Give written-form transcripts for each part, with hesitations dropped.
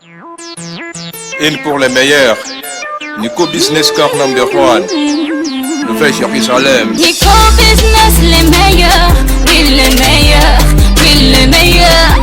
Une pour les meilleurs. Nico Business Car number one. Nouvelle Jérusalem. Nico Business, les meilleurs. Oui, les meilleurs. Oui, les meilleurs.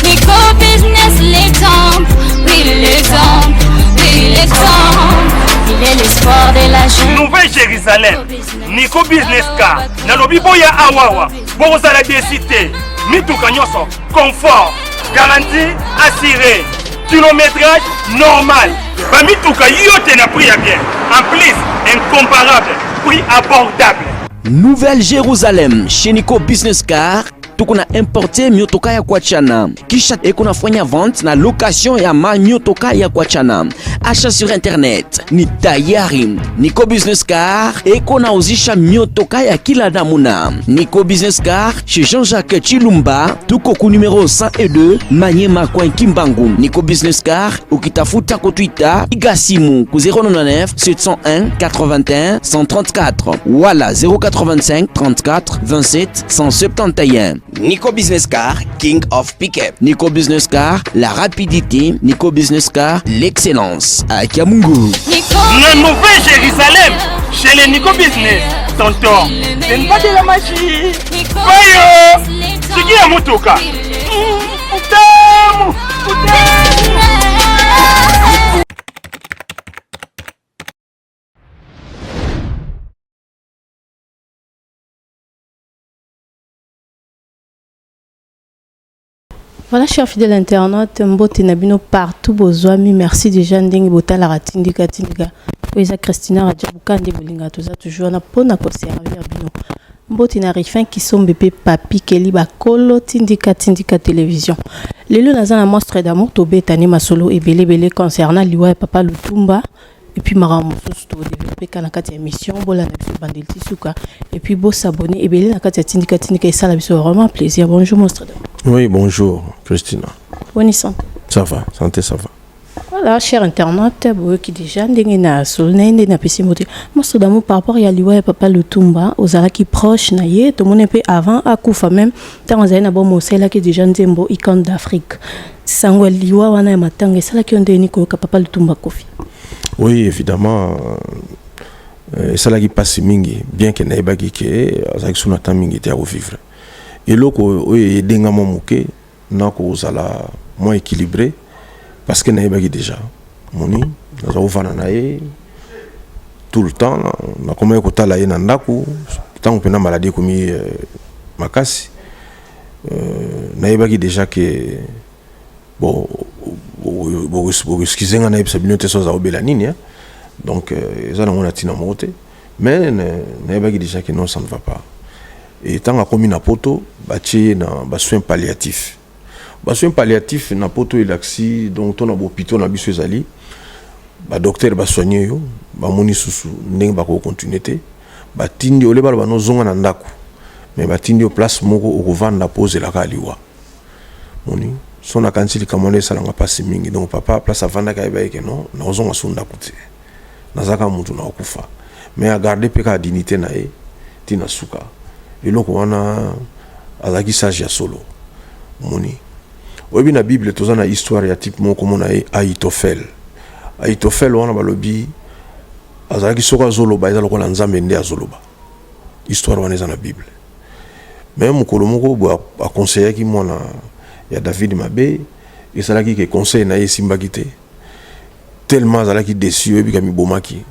Nico Business, les temples. Oui, les temples. Oui, les temples. Il est l'espoir de la jeunesse. Nouvelle Jérusalem. Nico Business Car. Nalobi boya awawa. Bokozala desi te. Mituka nyonso. Confort. Garantie assurée. Kilométrage normal. Bamituka yote na prix ya bien. En plus, incomparable. Prix abordable. Nouvelle Jérusalem chez Nico Business Car tuko na importe miotoka ya kuachana, kisha eko nafanya vente na location ya ma miotoka ya kuachana, achat sur internet ni tayari. Nico Business Car eko nauzisha miotoka ya kila namuna. Nico Business Car chez Jean-Jacques Chilumba, tuko ku numero 102 Manyema coin Kimbangu. Nico Business Car ukitafuta kutwita piga simu ku 099 701 81 134 wala 085 34 27 171. Nico Business Car, King of Pickup. Nico Business Car, la rapidité. Nico Business Car, l'excellence. À Kiamungu. Nico Na Nouvelle Jérusalem, chez les Nico Business. Tonton, ce n'est pas de la magie. Nico Oyo, Business, les siki ya motoka. Oui, les Utamu, utamu. Voilà, chers fidèles internautes, mbote na bino partout bozwami. Merci déjà ndenge botalaka Tindika Tindika. Oyo eza Christina Rajabu Kande bolinga toza toujours na pona ko servir bino. Mbote na Rifin Kisombe pe Papi Kelly bakolo Tindika Tindika Télévision. Lelo naza na monstre d'amour tobetani masolo ebele ebele concernant liwa ya papa Lutumba. Et puis makambo mosusu todéveloppe ka na kati ya émission bolanda biso bandeli ti suka et puis bosabonner ebele na kati ya Tindika Tindika esala biso vraiment plaisir. Bonjour monstre d'amour. Oui, bonjour Christina. Bonne santé. Ça va, santé ça va. Voilà, cher internaute, boyoki déjà ndenge na solo na ye nde napesi mbote. Monstre d'amour par rapport ya liwa ya papa Lutumba, ozalaki proche na ye, tomoni mpe avant akufa même ntango azali na bomoi osalelaki déjà nzembo Icône d'Afrique. Sango ya liwa wana ya matanga esalaki yo ndenge nini koyoka papa Lutumba akufi? Oui, évidemment, esalaki mpasi mingi, bien que nayebaki ke azalaki so na temps mingi te ya kovivre. Eloko oyo edenga mwa moke na kozala mwa équilibré, parce que nayebaki déjà moni naza kovanda na ye tout le temps, nakomaki kotala ye na ndako ntango mpena maladie ekomi makasi. Nayebaki déjà ke bon, boexcuse nga, nayebisa bino te so aza kobela nini, hein. Donc eza nango na ntina moko te, mais nayebaki déjà que non, ça ne va pas. Et ntango akomi na Poto, batie ye na basoin palliatif. Basoin palliatif na Poto elakisi donc to na bahôpitaux na biso ezali badocteur basoigne yo, bamoni susu ndenge bakokontinue te, batindi ole baloba nozonga na ndako, mais batindi yo place moko okovanda mpo ozelaka aliwa. Moni so nakanisi likambo wana esalanga mpasi mingi. Donc papa, place avandaki, ayebaki ke non, nakozonga so ndako te, nazalaka motu na kokufa, mais agarde mpe kaka dignité na ye ntina suka. Eloko wana azalaki sage ya solo. Moni oyebi na Bible toza na histoire ya type moko komona ye Aitofel. Aitofel wana balobi azalaki soki azoloba eza lokola Nzambe nde azoloba. Histoire wana eza na Bible. Mais mokolo moko boye aconseillaki mwana ya David mabe, esalaki ke conseil na ye esimbaki te. Tellement azalaki déçu, oyebi ka mibomaki.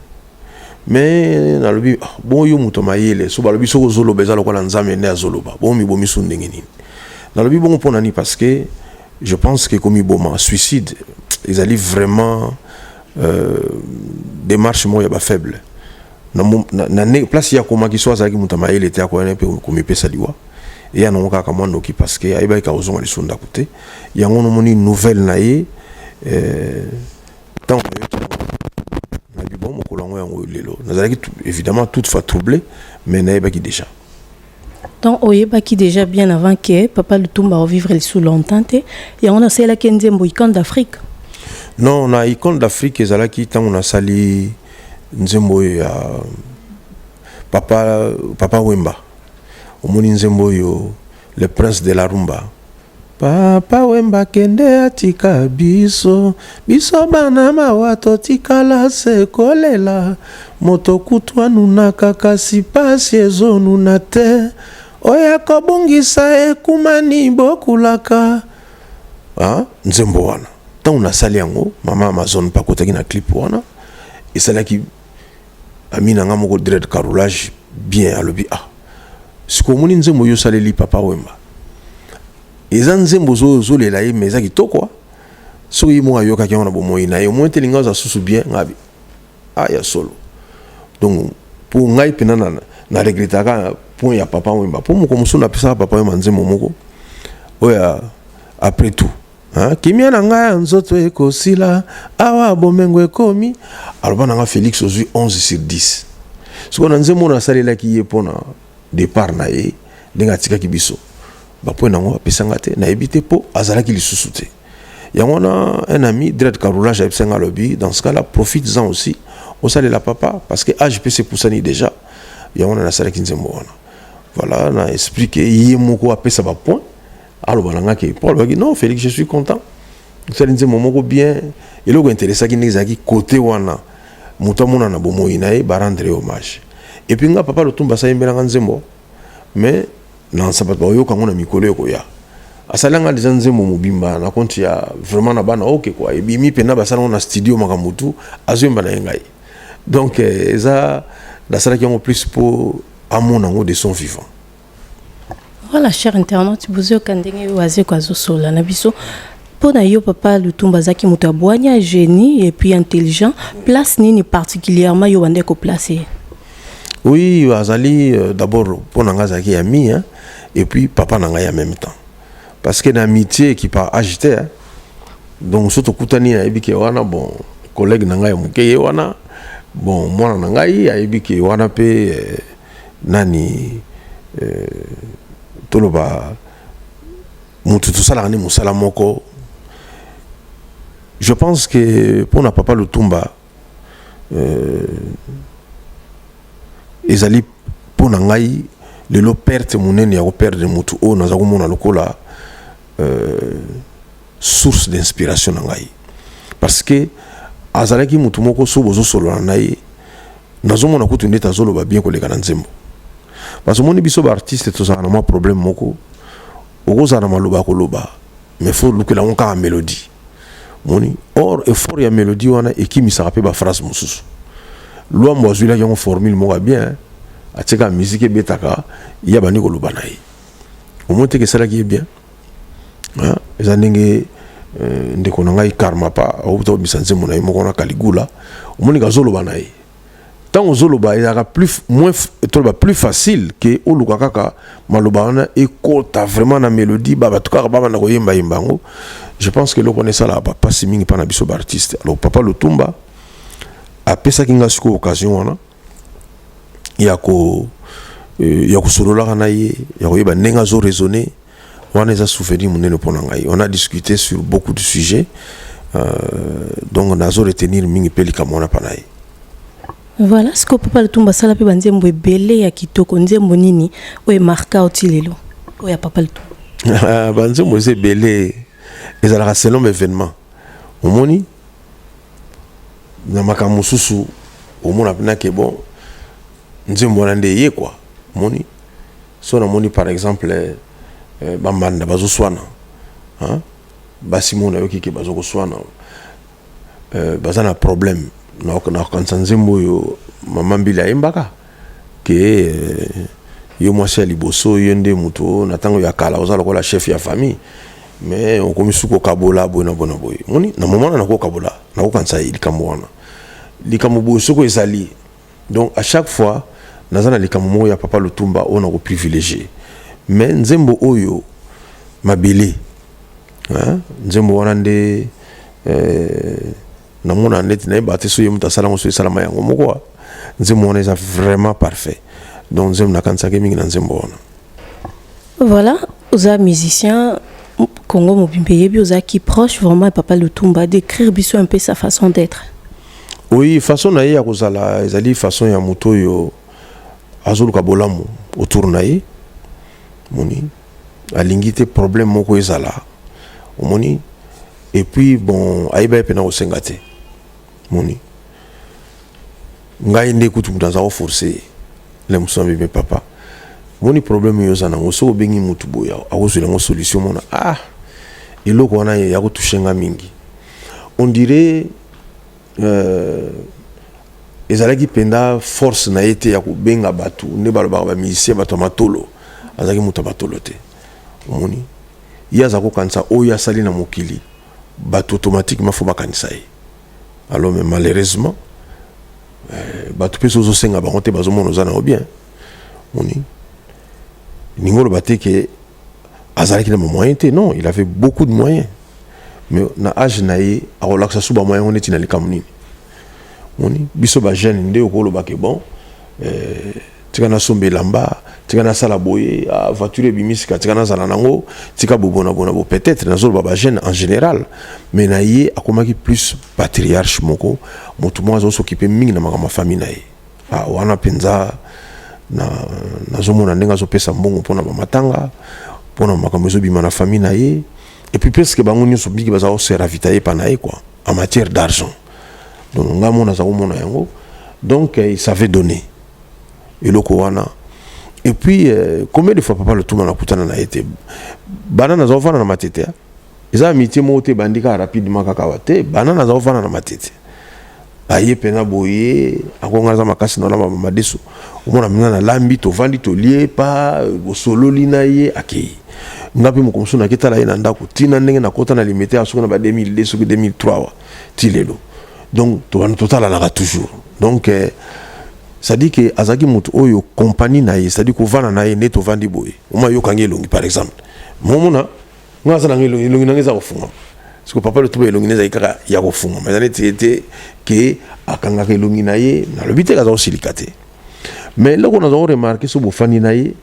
Mais nalobi, ah, bon, yo moto mayele so balobi soki ozoloba eza lokola Nzambe nde azoloba, bon, mibomi su ndenge nini? Nalobi bongo mpo na nini? Parce que je pense que komiboma, suicide, ezali vraiment démarche moko ya bafaible. Na place ye akomaki, so azalaki moto ya mayele te, akoyana mpe komipesa liwa eya nango kaka mwa ndoki, parce que ayebaki kozonga lisusu ndako te. Yango nomoni nouvelle na ye, ntango nayoki yango, nayebi bon mokolo yango yango lelo. Nazalaki évidemment toutefois troublé, mais nayebaki déjà. Donc oyebaki déjà bien avant que papa Lutumba ovivre lisusu longtemps te, yango nasalelaki nzembo Icône d'Afrique? Non, na Icône d'Afrique ezalaki ntango nasali nzembo oyo ya papa Wemba. Omoni nzembo oyo, le prince de la rumba. Papa Wemba kende atika biso, biso bana mawa totikala se kolela. Moto kutu anunaka kasi pasi ezonuna te. Oyo akobungisa ekumani bokulaka. Ah, nzembo wana ntango nasali yango, mama Amazon mpe akotaki na clip wana, esalaki ami na nga moko Dread Carolage bien. Alobi: "Ah, sikoyo omoni nzembo oyo osaleli Papa Wemba, eza nzembo ozolela ye, mais eza kitoko. Soki ye moko ayokaki yango na bomoi na ye, omoi te linga aza susu bien." Ngabi: "Ah, ya solo." Donc mpo ngai mpena na regretaka point ya Papa Wemba, mpo moko mosusu napesaka Papa Wemba nzembo moko oyo, après tout, hein? Kimia na ngai ya nzoto ekosila awa, bomengo ekomi. Aloba na nga: "Félix, ozwi 11 sur 10." Sikoyo na nzembo oyo nasalelaki ye mpona départ na ye, ndenge atikaki biso, bapoint nango apesanga te, nayebi te mpo azalaki lisusu te. Yango wana un ami Dread Caroulage ayebisanga, alobi: "Dans ce cas là, profite-en aussi, osalela papa, parce que âge mpe sepusani déjà." Yango wana nasalaki nzembo wana. Voilà, na esprit ke ye moko apesa bapoint, aloba na nga ke mpo alobaki: "Non, Félix, je suis content, osali nzembo moko bien." Eloko interesaki ndenge ezalaki côté wana, moto amona na bomoi na ye barendre hommage. Et puis nga, Papa Lutumba asayembelanga nzembo, mais na nsa bato baoyoka yango na mikolo ekoya. Asalanga deja nzembo mobimba na compte ya vraiment na bana oke kua, ebimi mpena, basalango na studio, makambo tu azoyemba na ye ngai. Donc eza nasalaki yango plus mpo amona yango de son vivant. Voilà, cher internaute, bozoyoka ndenge oyo Azeko azosola na biso. Mpo na yo, Papa Lutumba azalaki moto ya bwanya, génie et puis intelligent. Place nini particulièrement yo bande koplace ye? Oui, azali d'abord mpo na ngai azalaki ami, hein, et puis papa na ngai en même temps, parce que na amitié ekipa âge te, hein. Donc so tokutani, nayebi ke wana, bon, collègue na ngai ya moke ye wana, bon, mwana na ngai ayebi ke wana mpe nani, toloba motu tosalaka nde mosala moko. Je pense que mpona Papa Lutumba, ezali mpo na ngai lelo perte monene ya koperdre motu oyo naza komona lokola source d'inspiration na ngai, parce que azalaki motu moko so bozosolola na ye, nazomona kutu ndeti azoloba bien koleka na nzembo. Parce omoni, biso baartiste tozalaka na mwa problème moko: okozala na maloba ya koloba, mais faut lukela yango kaka mélodie. Moni, or effort ya mélodie wana ekimisaka mpe baphrase mosusu. Lwambo azwilaki yango formule moko ya bien, atiaka musique, ebetaka, ya bandi koloba na ye, omoni teke esalaki ye bien. Eza ndenge ndeko na ngai Karma pa akobuta kobimisa nzembo na ye moko na Kaligula, omoni kazoloba na ye. Ntango ozoloba, ezalaka plus moins, toloba plus facile ke oluka kaka maloba wana ekota vraiment na mélodie, ba bato kaka babanda koyembayemba yango. Je pense que eloko wana esalaka bapasi mingi mpa na biso baartiste. Alors Papa Lutumba apesaki nga sikoyo occasion wana ya kosololaka na ye, ya koyeba ndenge azoraisonner. Wana eza souvenir monene mpo na ngai. On a discuté sur beaucoup de sujets, donc nazo retenir mingi mpe likambo wana mpa na ye. Voilà, sikoyo Papa Lutumba asala mpe banzembo ebele ya kitoko. Nzembo nini oyo emarka oti lelo oyo ya Papa Lutumba? Banzembo eza ebele, ezalaka selon baévénement. Omoni, na makambo mosusu omona mpena ke bon, nzembo wana nde eye kua. Omoni, so namoni par exemple bambanda bazoswana, basi mo nayoki ke bazokoswana, baza na problème, nakokanisa nzembo oyo mama Mbili ayembaka ke yo mwasi ya liboso, yo nde moto na ntango ya kala oza lokola chef ya famille, mais okomi suki okabola boye na boye na boye. Moni, na moment wana nakokabola, nakokanisa likambo wana, likambo boye soko ezali. Donc à chaque fois naza na likambo moko ya Papa Lutumba oyo nakoprivilégie. Mais nzembo oyo Mabele, nzembo wana nde namona neti nayeba te so ye moto asalango, so esalama yango moko. Nzembo wana eza vraiment parfait. Donc nzembo nakanisaki mingi na nzembo wana. Voilà, oza musicien, Congo mobimba eyebi ozalaki proche vraiment ya Papa Lutumba. Décrire biso un peu sa façon d'être. Oui, façon na ye ya kozala ezali façon ya moto oyo azoluka bolamu autour na ye. Moni, alingi te problème moko ezala. Omoni, et puis bon, ayeba pe na kosenga te. Moni, ngai nde kutu moto aza koforce le mosusu abimi. Papa, moni problème oyo oza nango, soki obengi motu boye, akozwela yango solution. Mona, ah, eloko wana ya kotouche nga mingi, on dirait ezalaki mpenza force na ye te ya kobenga bato nde balobaka bamusicien, bato ya matolo. Azalaki moto ya matolo te. Omoni, ye aza kokanisa oyo asali na mokili, bato automatiquement faut bakanisa ye. Alors, mais malheureusement, bato mpe so ozosenga bango te, bazomona oza nango bien. Moni, ningi oloba te ke azalaki na bamoyen te. Non, il avait beaucoup de moyens, mais na age na ye, akolakisa su bamoyen ngo neti na likambo nini? Moni, biso bajeune nde okoloba ke bon, tika nasomba elamba, tika nasala boye, ah, voiture ebimi sika, tika nazala nango, tika bobonabona bo. Peut-être nazoloba bajeune en général, mais na ye akomaki plus patriarche moko, motu moko azosokipe mingi na makambo ya famille na ye. Ah, wana mpenza nazomona ndenge azopesa mbongo mpona bamatanga, mpona makambo ezobima na famille na ye. Et puis presque bango nyonso mingi baza kose ravitailler pa na ye quoi, en matière d'argent. Donc nga mona aza komona yango. Donc il savait donner eloko wana. Et puis combien de fois papa Lutumba nakutana na ye te, bana naza kovanda na Matete, eza amitié moko te ebandi kaka rapidement kaka wa te. Bana naza kovanda na Matete, aye mpena boye, akonga aza makasi na olamba madeso. Omona mpenza nalambi, tovandi, tolie pa, bosololi na ye, akei. Nga mpe moko mosusu naketala ye na ndako, ntina ndenge nakota na Limete, soki na ba 2002, soki 2003 wa ti lelo. Donc totalanaka toujours. Donc c'est-à-dire que azalaki motu oyo compagnie na ye, c'est-à-dire kovanda na ye nde tovandi boye, oma yokangi elongi. Par exemple, momona nga aza nanga elongi, elongi nanga eza kofungama. Parce que papa Lutumba, elongi na ezalaki kaka ya kofungama, eza neti ete ke akangaka elongi na ye. Nalobi te aza kosilika te, mais eloko naza koremarquer, so bofandi na ye,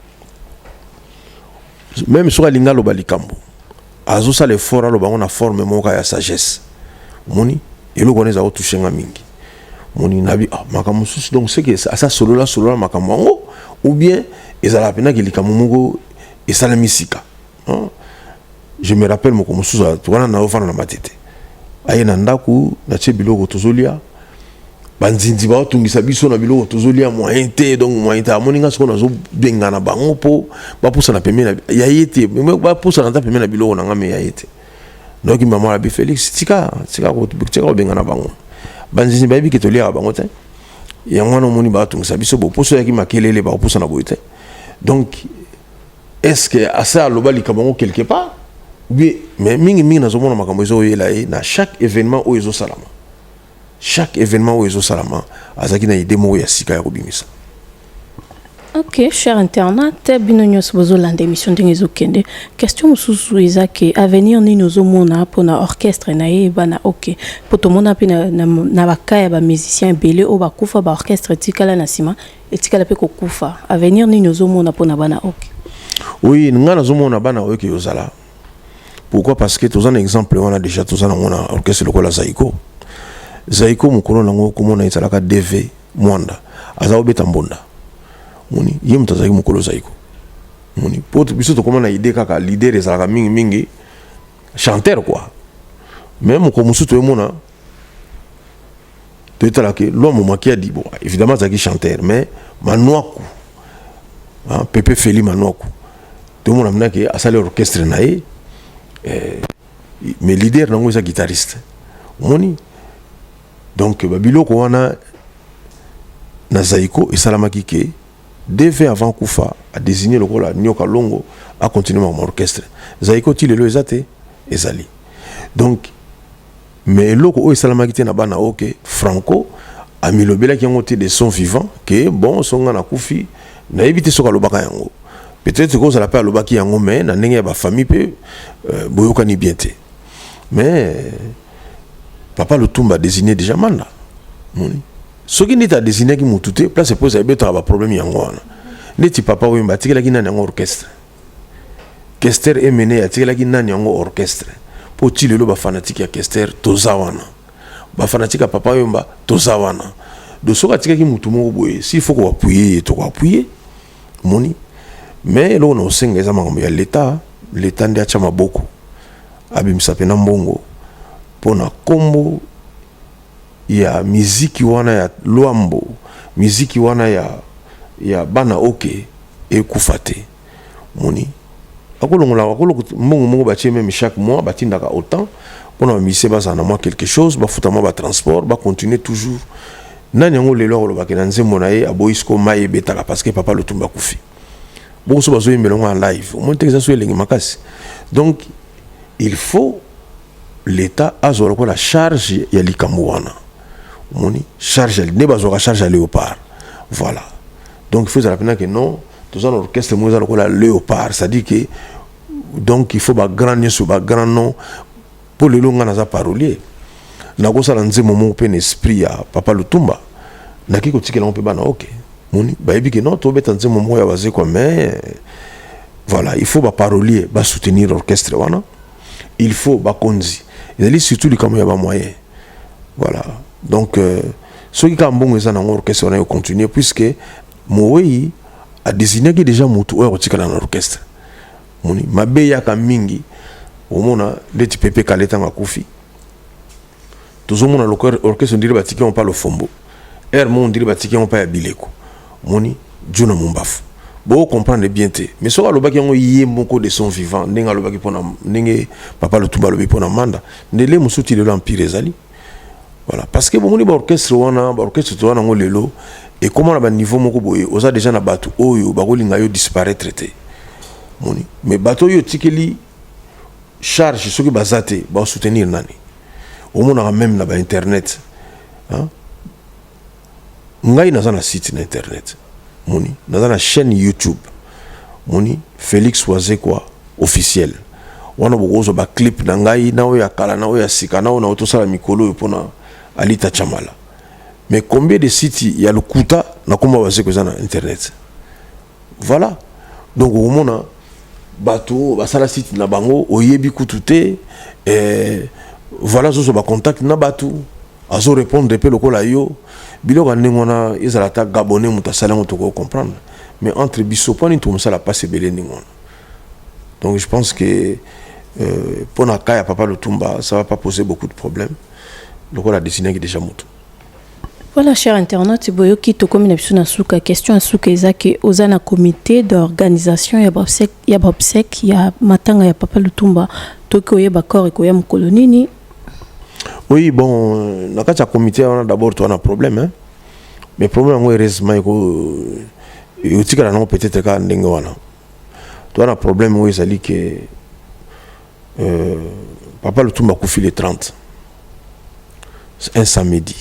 même soki alingi aloba likambo, azosala effort aloba yango na forme moko ya sagesse. Omoni, eloko wana eza kotouche nga mingi. Moni nabi, ah, makambo mosusu, donc c'est que asa solola solola makambo yango, ou bien ezalaka mpenaki likambo moko esalami sika. Je me rappelle, moko mosusu wana naofanda na Matete, aye na ndako, natie biloko tozolia, banzinzi baotungisa biso na biloko tozolia, moyen te. Donc moyen te. Amoni nga sikoyo nazobengana bango mpo bapusana pembeni ya ye te, bapusana ata pembeni na biloko na nga, mais ya ye te. Donc mama alobi: "Félix, tika, tika, tika kobengana bango. Banzinzi bayebi ke toliaka bango te, yango wana omoni baotungisa biso. Boposo oyaki makelele, bakopusana boye te." Donc est ce que asa aloba likambo yango quelque part bien? Mais mingimingi nazomona makambo ezoyela ye na chaque événement oyo ezosalama. Chaque événement oyo ezosalama, azalaki na idée moko ya sika ya kobimisa. Ok, cher internaute, bino nyonso bozolanda émission ndenge ezokende. Question mosusu eza ke avenir nini ozomona mpona orchestre na ye, bana OK? Mpo tomona mpe na baka ya bamusicien ebele oyo bakufa, baorchestre etikala na nsima, etikala mpe kokufa. Avenir nini ozomona mpona bana OK? Oui, nga nazomona bana oyo ke ozala. Pourquoi? Parce que toza na exemple wana déjà, toza nango na orchestre lokola Zaiko. Zaiko, mokolo nango komona ezalaka DV Mwanda, aza kobeta mbonda. Moni, ye moto azalaki mokolo Zaiko. Moni, po biso tokóma na idée kaka leader ezalaka mingimingi chanteur quoi, mais mokolo mosusu toyemona, toyetalaka Lwambo Makiadi. Bon, évidemment azalaki chanteur, mais Manuaku, hein, Pepe Feli Manuaku, tomona minaki asali orchestre na ye, mais leader nango eza guitariste. Omoni, donc babiloko wana na Zaiko esalamaki ke DV avant kufa adésigné lokola Nyoka Longo acontinue makambo orchestre Zaiko ti lelo eza te, ezali. Donc, mais eloko oyo esalamaki te na bana oke, Franco amilobelaki yango te de son vivant ke bon, so nga nakufi, nayebi te soki alobaka yango. Peut-être kozala mpe alobaki yango, mais na ndenge ya bafamille mpe boyokani bien te. Mais papa Lutumba désigné déjà Manda. Moni, soki ndeti adésignaki motu te, place epo ezali betaka baproblème yango wana. Neti papa oyo atikelaki nani yango orchestre? Kester Emene atikelaki nani yango orchestre? Mpo ti lelo bafanatike ya Kester toza wana, bafanatike ya papa Wemba toza wana. Donc soki atikaki motu moko boye, s'il faut koappuyer ye, tokoappuyer. Moni, mais eloko na kosenga eza makambo ya Leta. Leta nde atya maboko. Abimisa mpe na mbongo mpo na nkombo ya miziki wana ya Lwambo, miziki wana ya bana oke ekufa te. Moni akolongola akolokota mbongo moko batie même chaque mois, batindaka autant mpona bamusicien bazala na mwa quelque chose, bafuta mwa batransport, bacontinue toujours. Nani yango lelo akolobaki na nzembo na ye aboyi siko mai ebetaka parce que Papa Lutumba akufi? Bongo so bazoyembela yango en live, omoni te eza so elengi makasi. Donc il faut l'État azwa lokola charge ya likambo wana. Omoni charge nde bazwaka charge ya Léopard, voilà. Donc il faut ezala mpena ke non, toza na orchestre moko eza lokola Léopard, c'est à dire que donc il faut bagrand nyonso, bagrand nom. Mpo lelo nga naza parolier, nakosala nzembo moko mpe na esprit ya Papa Lutumba, naki kotikela yango mpe bana oke. Moni bayebi ke non, tobeta nzembo moko ya Wazekwa. Mais voilà, il faut baparolier basoutenir orchestre wana, il faut bakonzi. Ezali surtout likambo ya bamoyen, voilà. Donc soki kaka mbongo eza nango, orchestre wana econtinue, puisque mowei adésignaki déjà motu oyo akotikala na orchestre. Moni mabe eyaka mingi, omona ndeti Pepe Kale ntango akufi, tozomona orchestre ondire batiki yango mpa Lofombo aire mo, ondire batiki yango mpa ya bileko. Moni Juna Mombafu bocomprendre bien te. Mais soki alobaki yango ye moko de son vivant, ndenge alobaki mpona ndenge Papa Lutumba alobi mpona Manda, ndele mosusu ti lelo empire ezali. Voilà, parce que bomoni baorchestre wana, baorchestre to wana yango lelo ekóma na baniveau moko boye, oza déjà na bato oyo bakolinga yo disparaître te. Moni mais bato oyo otikeli charge, soki baza te, basoutenir nani? Omonaka même na bainternet, ngai naza na site na internet, moni naza na chaîne YouTube, moni Félix Wazekwa Officiel. Wana bokozwa baclip na ngai, na oyo ya kala, na oyo ya sika, na oyo na tosala mikolo oyo mpona Alita Chamala. Mais combien de sites ya lokuta na komba Wazekwa eza na internet? Voilà, donc okomona bato basala site na bango, oyebi kutu te. Voilà, azozwa bacontact na bato, azorépondre mpe lokola yo. Biloko ya ndenge wana, ezala ata Gabonais moto asali yango, tokoki comprendre. Mais entre biso, mpo nini tomosala mpasi ebele ndenge wana? Donc je pense que mpo na cas ya Papa Lutumba, ça va pas poser beaucoup de problèmes, lokola désignaki déjà moto. Voilà, cher internaute, boyoki, tokomi na biso na suka. Question ya suka eza ke oza na comité d'organisation ya baobsèques ya matanga ya Papa Lutumba. Toki oyeba corps ekoya mokolo nini? Oui, bon, na kati ya comité wana, d'abord toza na problème, hein? Mais problème yango, heureusement, ekotikala nango peut-être kaka ndenge wana. Toza na problème oyo ezali ke Papa Lutumba akufi le 30, un samedi.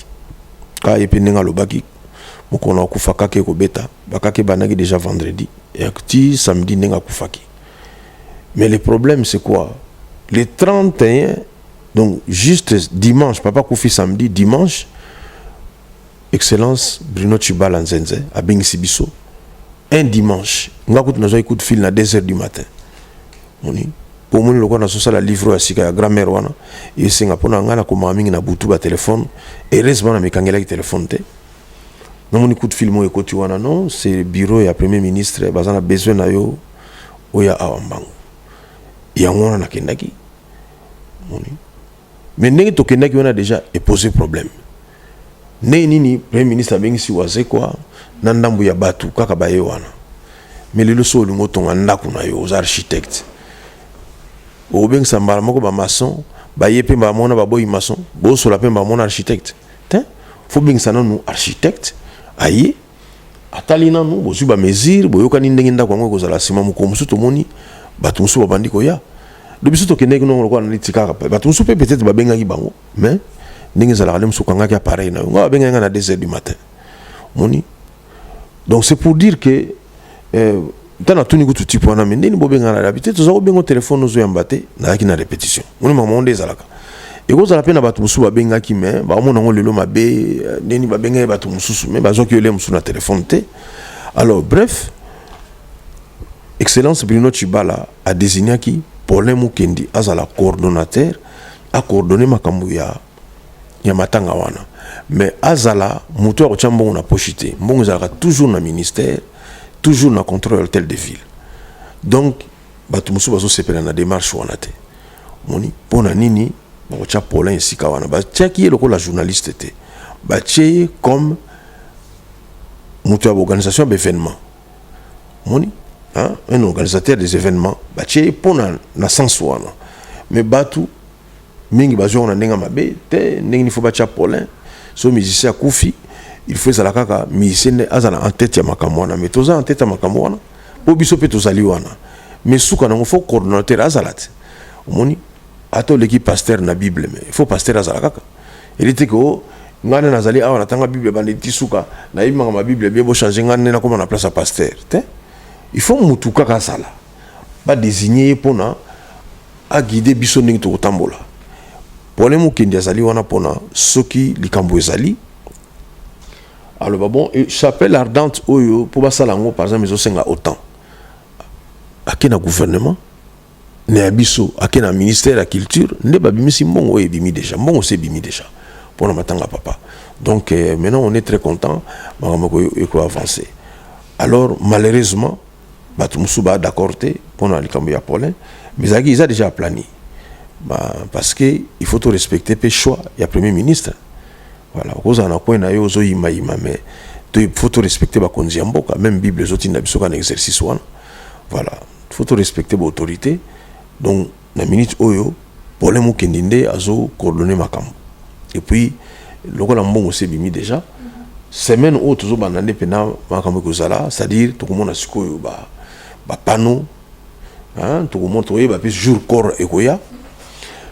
Kaka ye mpe ndenge alobaki, mokolo akufa kaka ekobeta, bakaka ebandaki déjà vendredi ti samedi ndenge akufaki. Mais le problème, c'est quoi? Le 31, donc juste dimanche, papa akufi samedi, dimanche Excellence Bruno Chibala Nzenze abengisi biso un dimanche. Nga kutu nazwaki coup de fil na 2 heures du matin. Moni po omoni lokola nazosala livre ya sika ya grammaire wana, esenga mpona ngai nakomaka mingi na butu batelefone. Heureusement namekangelaki telefone te. Namoni coup de fil moko ekoti wana: non, c'est bureau ya Premier ministre, baza na besoin na yo, oyo awa mbango. Yango wana nakendaki. Moni mais ndenge tokendaki wana, déjà epose problème. Ndenge nini Premier ministre abengisi Wazekwa na ndambo ya bato kaka baye wana? Mais lelo so olingi otonga ndako na yo, oza architecte, okobengisa mbala moko bamaçon baye mpe bamona baboyi maçon, bosola mpe bamona architecte te. Faut bengisa nanu architecte, aye, atali nanu, bozwi bamesure, boyokani ndenge ndako yango ekozala. Nsima mokolo mosusu tomoni bato mosusu babandi koya. Do biso tokendeki nongo lokola neti kaka bato mosusu mpe peut-être babengaki bango, mais ndenge ezalaka nde mosusu okangaki appareil na yo. Nga babengaki nga na 2 heures du matin. Moni, donc c'est pour dire que ntango natuni kutu type wana: me ndeni bobengana na te, toza kobenga telefone, ozoyamba te, nazalaki na répétition. Moni mama nde ezalaka, ekozala mpe na bato mosusu babengaki, me baomona yango lelo mabe ndeni babengaki bato mosusu, me bazwaki yo le mosusu na telefone te. Alors bref, Excellence Bruno Chibala adésignaki Paulin Mukendi azala coordonnateur, acoordonne makambo ya matanga wana. Mais azala moto ya kotia mbongo na poche te. Mbongo ezalaka toujours na ministère, toujours na contrôle ya hôtel de ville. Donc bato mosusu bazosepela na démarche wana te. Moni mpo na nini bakotya Paulin esika wana? Batiaki ye lokola journaliste te, batie ye comme moto ya organisation ya baévénement. Moni, hein? Un organisateur des événements, batie ye mpo na sens wana. Mais bato mingi bazwi yango na ndenge ya mabe te. Ndenge nini faut batya Paulin? So musicien akufi, il faut ezala kaka musicien nde azala en tête ya makambo wana. Mais toza en tête ya makambo wana mpo biso mpe tozali wana. Mais suka nango, faut coordonnateur azala te. Omoni, ata oleki pasteur na Bible, mais il faut pasteur azala kaka. Eli te ke o ngai nde nazali awa, natanga Bible bande ti suka, nayebi makambo ya Bible bien, bochange ngai nde nakóma na place ya pasteur te. Il faut mutu kaka azala, badésigne ye mpona aguide biso ndenge tokotambola. Problème, Mokendi azali wana mpona soki likambo ezali, aloba: bon, chapelle ardente oyo, mpo basala yango, par exemple, ezosenga autant. Ake na gouvernement na ya biso, ake na ministère ya Culture, nde babimisi mbongo oyo ebimi déjà. Mbongo se ebimi déjà mpona matanga papa. Donc maintenant on est très content, makambo eko avancer. Alors malheureusement, bato mosusu baa d'accord te mpona likambo ya Paulin, mais ezalaki, eza déjà aplani. Bah, parce que il faut to respecter mpe choix ya Premier ministre. Voilà, okozala na coin na yo, ozoyimayima, mais il faut to respecter bakonzi ya mboka. Même Bible ezotinda biso kaka na exercice wana. Voilà, il faut to respecter baautorité. Donc na minute oyo, Paulin Mokendi nde azocoordonne makambo. Et puis lokola mbongo se ebimi déjà, semaine oyo tozobanda nde mpena makambo ekozala, c'est-à-dire tokomona sikoyo bapano, tokomona, tokoyeba mpe jour corps ekoya.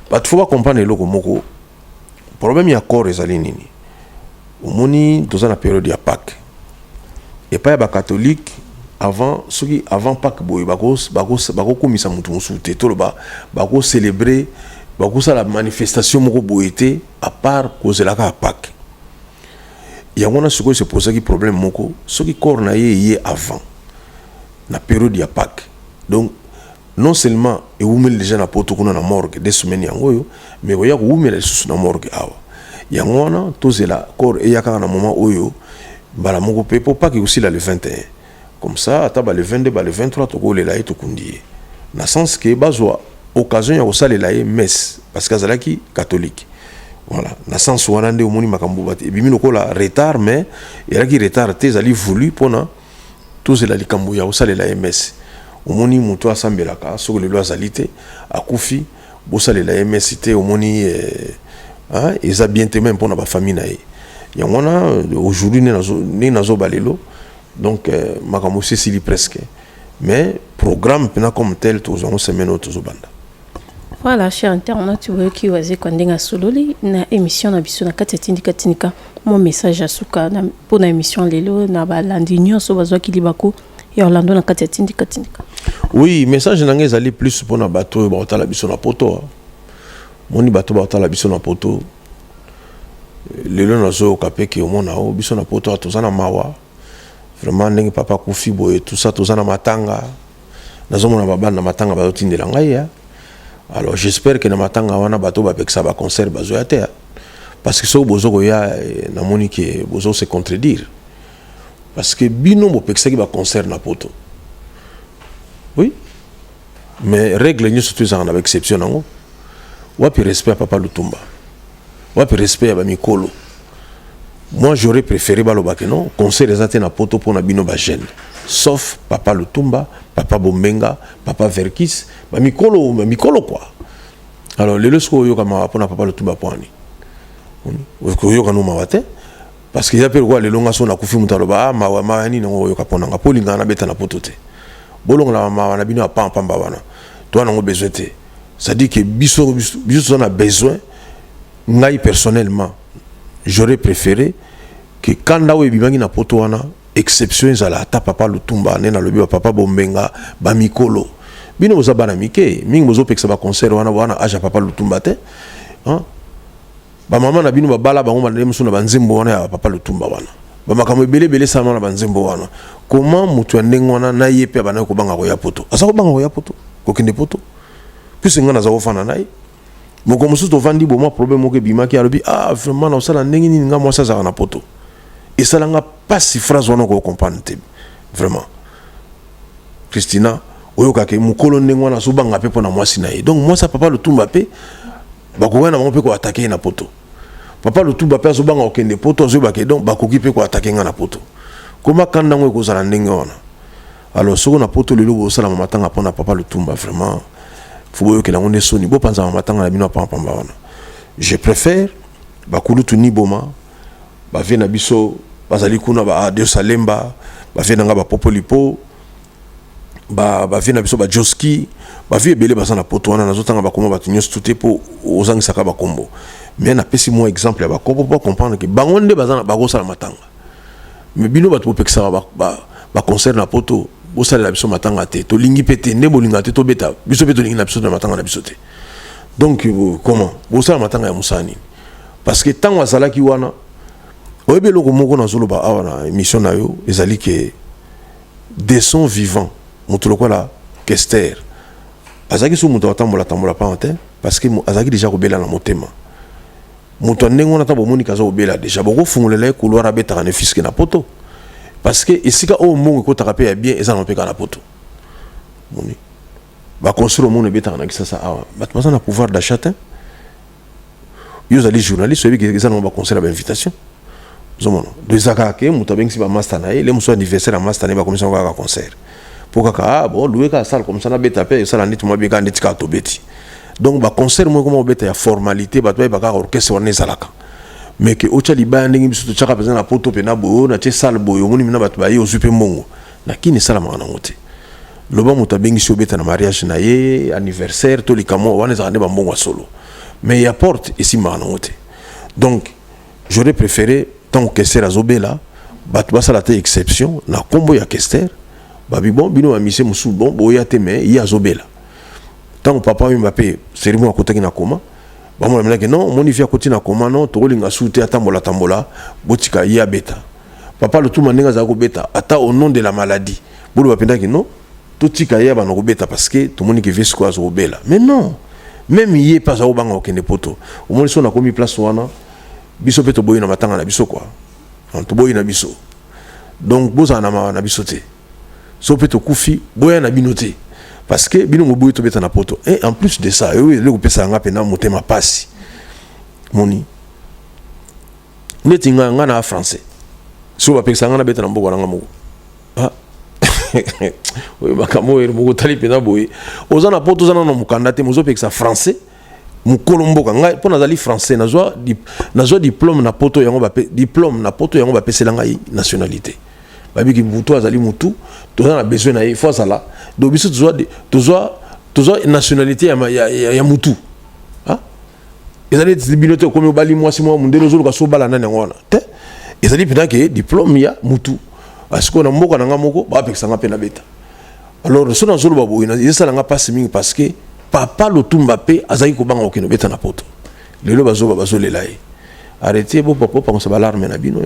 Bato faut bacomprendre eloko moko. Problème ya corps ezali nini? Omoni, toza na période ya Pâques. Epai ya bacatholique, avant, soki avant Pâques boye, bakokomisa motu mosusu te. Toloba bakocélébrer, bakosala manifestation moko boye te, à part kozelaka ya Pâques. Yango wana sikoyo se posaki problème moko: soki corps na ye eye avant na période ya Pâques, donc non seulement ewumeli déjà na Poto kuna na morgue 2 semaines yango oyo, mais koya kowumela lisusu na morgue awa. Yango wana tozela corps eya kaka na moment oyo mbala moko mpe, mpo Pâques ekosila le 21. Comme ça, ata ba le 22, ba le 23, tokolela ye, tokundi ye, na sens ke bazwa occasion ya kosalela ye messe, parce que azalaki catholique. Voilà, na sens wana nde omoni makambo ebimi lokola retard, mais ezalaki retard te, ezali voulu mpona tozela likambo ya kosalela ye messe. Omoni, moto asambelaka, soki lelo azali te, akufi, bosalela ye messe te, omoni eh, hein, eza bien te, même mpona bafamille na ye. Yango wana aujourd'hui ndenge nazoba lelo, donc makambo esi esili presque, mais programme mpena comme tel, tozwango semaine oyo tozobanda. Voilà, cher internaute, oyoki Wazekwa ndenge asololi na émission na biso na kati ya Tindika Tindika. Mo message ya suka mpona émission lelo na balandi nyonso bazwaki libaku ya Orlando na kati ya Tindika Tindika. Oui, message na ngai ezali plus mpona bato oyo baotala biso na Poto. Moni, bato baotala biso na Poto lelo, nazoyoka mpe ke omona o biso na Poto toza na mawa vraiment ndenge papa akufi boye, tout ça, toza na matanga. Nazomona babana na matanga bazotindela ngai ya. Alors j'espère que na matanga wana, bato bapekisa baconcert bazoya te, parce que soki bozo koya, namoni ke bozo se contredire, parce que bino bopekisaki baconcert na Poto. Oui, mais règle nyonso to ezalaka na baexception nango. Wapi respect ya papa Lutumba? Wapi respect ya bamikolo? Moi, j'aurais préféré balobake non, concert eza te na Poto mpona bino bajeune, sauf papa Lutumba, papa Bombenga, papa Verkis, bamikolo, bamikolo quoi. Alors lelo soki oyoka mawa mpona papa Lutumba, mpo ani oyoka no mawa te? Parce que eza mpe lokola lelo nga so nakufi, moto aloba: ah, mawa, mawa nini yango oyoka mpo nanga, mpo olingaka nabeta na Poto te? Bolongola mawa na bino ya pampamba wana, toza nango besoin te. C'est-à-dire que biso, biso toza na besoin. Ngai personnellement, j'aurais préféré que kanda oyo ebimaki na Poto wana, exception ezala ata papa Lutumba, nde nalobi, bapapa Bombenga, bamikolo. Bino boza bana mike mingi, bozopekisa baconcert wana, wana age ya papa Lutumba te. Bamama na bino babala bango bandele mosusu na banzembo wana ya papa Lutumba wana, bamakambo ebele ebele esalama na banzembo wana. Comment moto ya ndenge wana na ye mpe abandaki kobanga koya Poto, aza kobanga koya Poto, kokende Poto? Puisque ngai naza kofanda na ye, moko mosusu tovandi bomwa, problème moko ebimaki, alobi: ah, vraiment, naosala ndenge nini? Nga mwasi azalaka na Poto. Esalanga mpasi, phrase wana okocomprendre te vraiment, Christina. Oyoka ke mokolo ndenge wana azobanga mpe mpona mwasi na ye. Donc mwasi ya papa Lutumba mpe bakoki na bango mpe koattaquer ye na poto. Papa Lutumba mpe azobanga kokende poto, azoyeba ke donc bakoki mpe koattaquer nga na poto. Koma kanda yango ekozala ndenge wana. Alors soki na poto lelo bosalama matanga mpona papa Lutumba, vraiment faut boyokela yango nde soni. Bopanzama matanga na bino ya pambapamba wana. Je préfère bakulutu Niboma, bavieux na biso bazali kuna, ba Adeus Alemba, bavieux na nga bapopolipo, bavieux na biso bajoski, bavieux ebele baza na poto wana. Nazotanga bakombo bato nyonso tu te mpo ozangisaka bakombo, mais napesi mwa exemple ya bakombo mpo comprendre ke bango nde baza bakosala matanga. Mais bino bato bopekisaka baconcert na poto, bosalela biso matanga te. Tolingi mpe te nde bolinga te tobeta. Biso mpe tolingi na biso na matanga na biso te. Donc comment bosala matanga ya mosala nini? Parce que ntango azalaki wana, oyebi eloko moko nazoloba awa na émission na yo ezali ke de son vivant, moto lokola Kester azalaki so moto atambola tambola pamba te, parce que azalaki déjà kobela na motema. Moto ya ndenge wana, ata bomoniki aza kobela déjà, bokofungolela ye couloir abetaka ne fiske na poto, parce que esika oyo mbongo ekotaka mpe ya bien eza na mpe kaka na poto. Moni baconseil omona ebetaka na Kisasa awa, bato baza na pouvoir d'achat te. Yo ozali journaliste, oyebi eza nango baconcert ya bainvitation. Ozomona do eza kaka ke moto abengisi bamaster na ye le mosusu, anniversaire ya master na ye, bakomisi yango kaka concert mpo kaka ah bon, louer kaka salle comme ça, nabeta mpe esala neti mwa bien, kaka neti kaka tobeti. Donc baconcert moko koma obeta ya formalité, bato bayeba kaka orchestre wana ezalaka. Mais ke otya libaya ndenge biso totyaka mpenza na poto mpe na boye, oyo natie salle boye, omoni mina bato baye, ozwi mpe mbongo na kini, esalamaka nango te. Loba moto abengisi obeta na mariage na ye, anniversaire to likambo wana, ezalaka nde bambongo ya solo, mais ya porte esimbaka nango te. Donc j'aurais préféré, ntango Kester azobela, bato basala te exception na nkombo ya Kester. Babi bon, bino bamise mosusu, bon, boya te, mais ye azobela. Ntango papa Wemba mpe serimo akotaki na koma, bamona menaki non, omoni vieux akoti na koma, non, tokolinga su te atambola tambola, botika ye abeta. Papa Lutumba ndenge azala kobeta, ata au nom de la maladie, boloba mpendaki non, totika ye abanda kobeta, parce que tomoni ke vieux sikoyo aza kobela. Mais non, même ye mpe aza kobanga kokende poto. Omoni so nakomi place wana, biso mpe toboyi na matanga na biso quoi, toboyi na biso. Donc bozala na mawa na biso te. So mpe tokufi, boya na bino te, parce que bino moboyi tobeta na poto. Et en plus de ça, oyo eloko kopesa yanga mpena motema pasi, moni neti nga, nga na français, so bapekisa nga nabeta na mboka nanga moko. Ah, oyo makambo oyo moko otali mpenza boye, oza na poto, oza nano mokanda te, mozopekisa français mokolo mboka. Ngai mpo nazali français, nazwa diplôme na poto yango, bape diplôme na poto yango, bapesela ngai nationalité. Babiki mutu azali mutu, toza na besoin na ye, faut azala. Donc biso tozwa nationalité ya mutu. Ezali neti bino te, okomi obali mwasi mwa mondele, ozoluka so obala nani, yango wana te. Ezali mpenza ke diplôme ya mutu. Sikoyo na mboka na nga moko bapekisa nga mpe nabeta. Alors so nazoloba boye, ezosala nga mpasi mingi, parce que papa Lutumba mpe azalaki kobanga kokende obeta na poto. Lelo bazoba bazolela ye. Arrêtez, bopangusa balarmes na bino.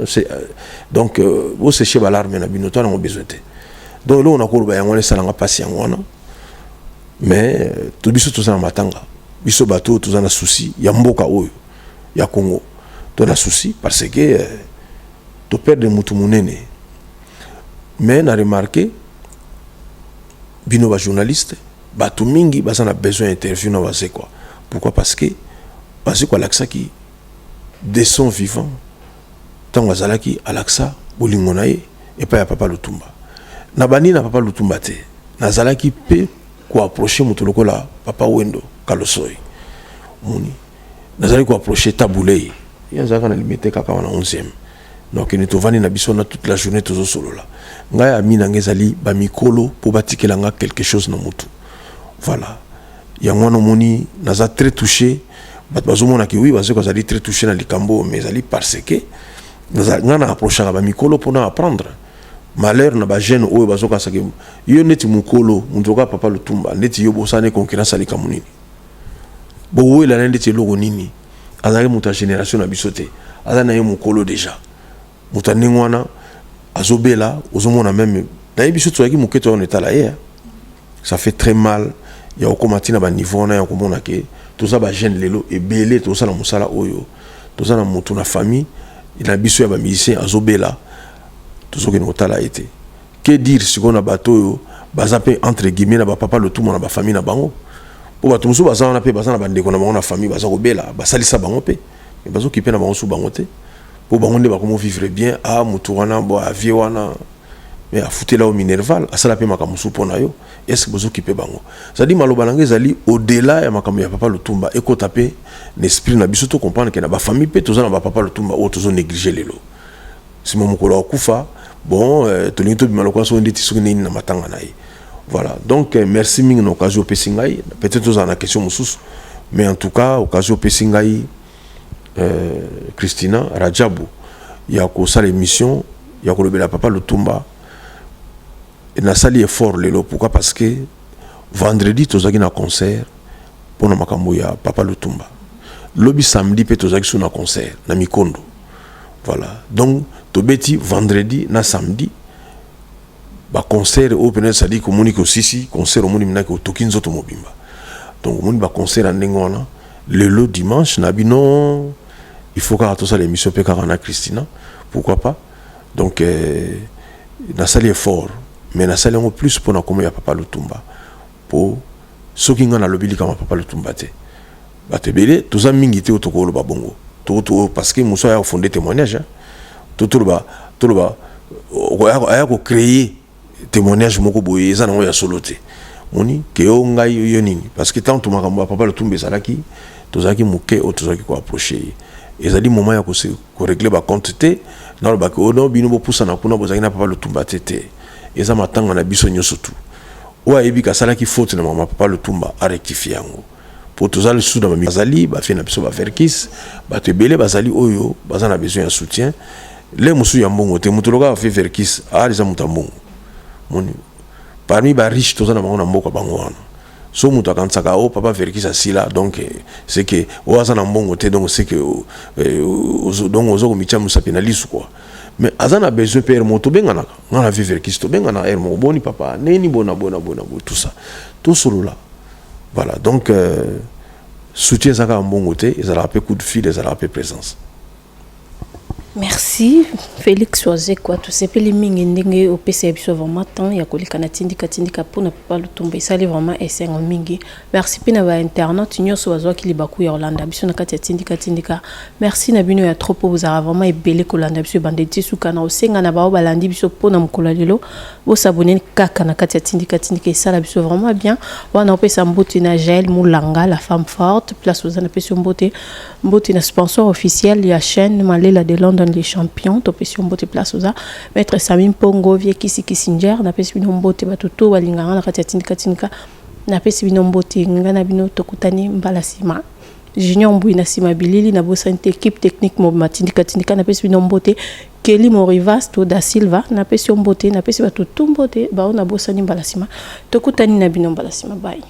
Donc bosécher balarmes na bino, to nango besoin te. Donc eloko nakoloba yango wana, esalanga mpasi yango wana. Mais to biso toza na matanga, biso bato oyo toza na souci ya mboka oyo ya Congo, to na souci parce que toperdre mutu monene. Mais na remarqué bino bajournaliste, bato mingi baza na besoin interview na Wazekwa. Pourquoi? Parce que Wazekwa alakisaki de son vivant, ntango azalaki, alakisa bolingo na ye epai ya papa Lutumba. Na bandi na papa Lutumba te, nazalaki mpe koapprocher moto lokola papa Wendo Kalosoi. Moni nazalaki koapprocher Tabu Ley, ye azalaka na Limete kaka wana 11e. Donc ne tovandi na biso na toute la journée, tozosolola. Ngai ami na ngai ezali bamikolo mpo batikela nga quelque chose na motu. Voilà, yango wana omoni naza très touché. Bato bazomonaki oui, bazoki azali très touché na likambo, mais ezali parce que ngai na approchaka bamikolo mpona apprendre. Malheur na bajeune oyo bazokasaki yo neti mokolo, moto oka papa Lutumba neti yo, bosala concurrence ya likambo nini? Bowela na ndeti eloko nini? Azalaki moto ya génération na biso te, aza na ye mokolo déjà. Moto ya ndenge wana azobela, ozomona même nayebi biso tozalaki moke, toyona etala ye, ça fait très mal ya kokóma ntina baniveau wana ya komona ke toza bajeune lelo ebele, tozosala mosala oyo, toza na motu na famille na biso ya bamusicien azobela, tozokende kotala ye te. Que dire sikoyo na bato oyo Baza mpe, entre guillemets, na bapapa Lutumba na bafamille na bango, mpo bato mosusu baza wana mpe baza na bandeko na bango na famille baza kobela, basalisa bango mpe, mais bazokipe na bango su bango te, mpo bango nde bakomo vivre bien. A motu wana bo avie wana, mais afutela yo minerval, asala mpe makambo mosusu mpo na yo. Est ce bozokipe bango? C'est-à-dire, maloba na ngai ezali au-delà ya makambo ya papa Lutumba. Ekota mpe na esprit na biso, tocomprendre ke na bafamille mpe toza na bapapa Lutumba oyo tozonéglige lelo. Nsima mokolo akufa, bon, tolingi tobima lokola soki ndeti soki nini na matanga na ye. Voilà, donc merci mingi na occasion opesi ngai. Peut-être tozala na question mosusu, mais en tout cas, occasion opesi ngai, Christina Rajabu, ya kosala émission ya kolobela papa Lutumba, nasali effort lelo. Pourquoi? Parce que vendredi tozalaki na concert mpona makambo ya papa Lutumba. Lobi samedi mpe tozalaki so na concert na Mikondo. Voilà, donc tobeti vendredi na samedi baconcert oyo pene. C'est-à-dire komoni ke osisi concert, omoni minaki otoki nzoto mobimba. Donc omoni baconcert ya ndenge wana. Lelo dimanche na bino, il faut kaka tosala émission mpe kaka na Christina, pourquoi pas. Donc nasali effort, mais nasali yango plus mpona komo ya papa Lutumba, mpo soki ngai nalobi likambo ya papa Lutumba te, bato ebele toza mingi te oyo tokoloba bongo, parce que mosu aya kofonde témoignage to toloba aya kocréer témoignage moko boye eza nango ya solo te. Moni ke yo ngai yo nini, parce que tant makambo ya papa Lutumba ezalaki, tozalaki moke oyo tozalaki koapproche ye. Ezali moment ya korégler bacompte te. Nalobaki oyo bino bopusana kuna, bozalaki na papa Lutumba te. Te, eza matanga na biso nyonso. Tu oyo ayebi asalaki faute na mama papa Lutumba, arectifie yango, po toza lisusu na bazali bafie na biso baverkis. Bato ebele bazali oyo baza na besoin ya soutien le mosusu ya mbongo te. Moto loka bafie verkis eza moto ya mbongo. Moni, parmi bariche toza na bango na mboka, bango wana. So moto akanisaka o papa verkis asila, donc c'est que oyo aza na mbongo te, donc c'est que donc oza komitia mosapi na lisu quoi. Mais aza na besoin mpe. Ere moko tobenganaka, nga na vie verkis tobengana ere moko: boni papa, neni bona bona bona boye, tout ça, tosolola. Voilà, donc soutien eza kaka mbongo te, ezalaka mpe coup de fil, ezalaka mpe présence. Merci Félix Wazekwa, tosepeli mingi ndenge opesa biso vraiment temps ya koleka na Tindika Tindika mpona papa Lutumba. Esali vraiment esengo mingi. Merci mpe na bainternaute nyonso bazwaki libaku ya kolanda biso na kati ya Tindika Tindika. Merci na bino ya trop, mpo bozalaka vraiment ebele kolanda biso ebanda eti suka. Na osenga na bao balandi biso mpona mokolo ya lelo, bosabone kaka na kati ya Tindika Tindika, esala biso vraiment bien. Wana opesa mbote na Jael Mulanga, la femme forte, place oza, napesi yo mbote. Mbote na sponsor officiel ya chaîne, Malela de London, les champions, topesi yo mbote place oza. Maître Sami Mpongo, vie Kisi Kissinger, napesi bino mbote. Bato to balingaka na kati ya Tindika Tindika, napesi bino mbote. Ngai na bino tokutani mbala nsima. Junior Mbui na nsima bilili, nabosani te équipe technique mobima Tindika Tindika, napesi bino mbote. Keli Morivas to da Silva, napesi yo mbote. Napesi bato tu mbote bao nabosani. Mbala nsima tokutani na bino mbala nsima. Bai.